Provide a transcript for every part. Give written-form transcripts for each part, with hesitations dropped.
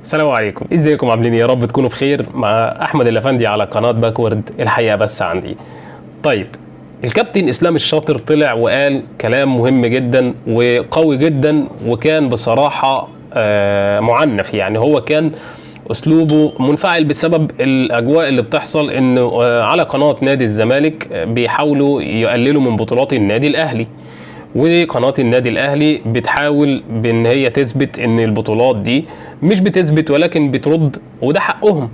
السلام عليكم، ازيكم؟ عاملين ايه؟ يا رب تكونوا بخير. مع احمد الافندي على قناة باكورد. الحقيقة بس عندي. طيب، الكابتن اسلام الشاطر طلع وقال كلام مهم جدا وقوي جدا، وكان بصراحة معنف. يعني هو كان اسلوبه منفعل بسبب الاجواء اللي بتحصل انه على قناة نادي الزمالك بيحاولوا يقللوا من بطولات النادي الاهلي، وقناة النادي الأهلي بتحاول بأن هي تثبت أن البطولات دي مش بتثبت ولكن بترد، وده حقهم.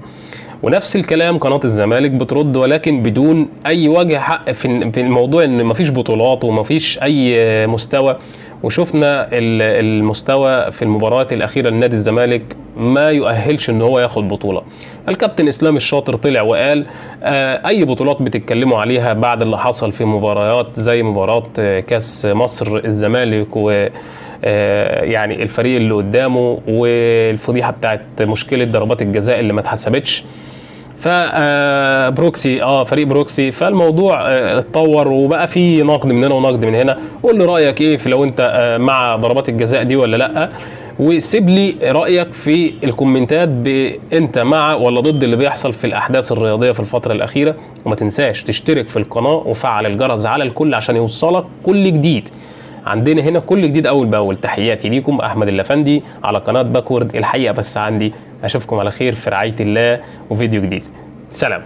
ونفس الكلام قناة الزمالك بترد، ولكن بدون أي وجه حق في الموضوع، أن مفيش بطولات ومفيش أي مستوى. وشفنا المستوى في المباريات الأخيرة لنادي الزمالك ما يؤهلش ان هو ياخد بطولة. الكابتن اسلام الشاطر طلع وقال اي بطولات بتتكلموا عليها بعد اللي حصل في مباريات زي مباراة كاس مصر الزمالك و يعني الفريق اللي قدامه، والفضيحة بتاعت مشكلة ضربات الجزاء اللي ما اتحسبتش، ف بروكسي، فريق بروكسي. فالموضوع اتطور وبقى في نقد من هنا ونقد من هنا. قول لي رايك ايه في لو انت مع ضربات الجزاء دي ولا لا، وسيب لي رايك في الكومنتات بانت مع ولا ضد اللي بيحصل في الاحداث الرياضية في الفترة الاخيرة. وما تنساش تشترك في القناة وفعل الجرس على الكل عشان يوصلك كل جديد عندنا هنا، كل جديد اول باول. تحياتي ليكم، احمد الافندي على قناة باكورد. الحقيقة بس عندي. اشوفكم على خير في رعاية الله وفيديو جديد. سلام.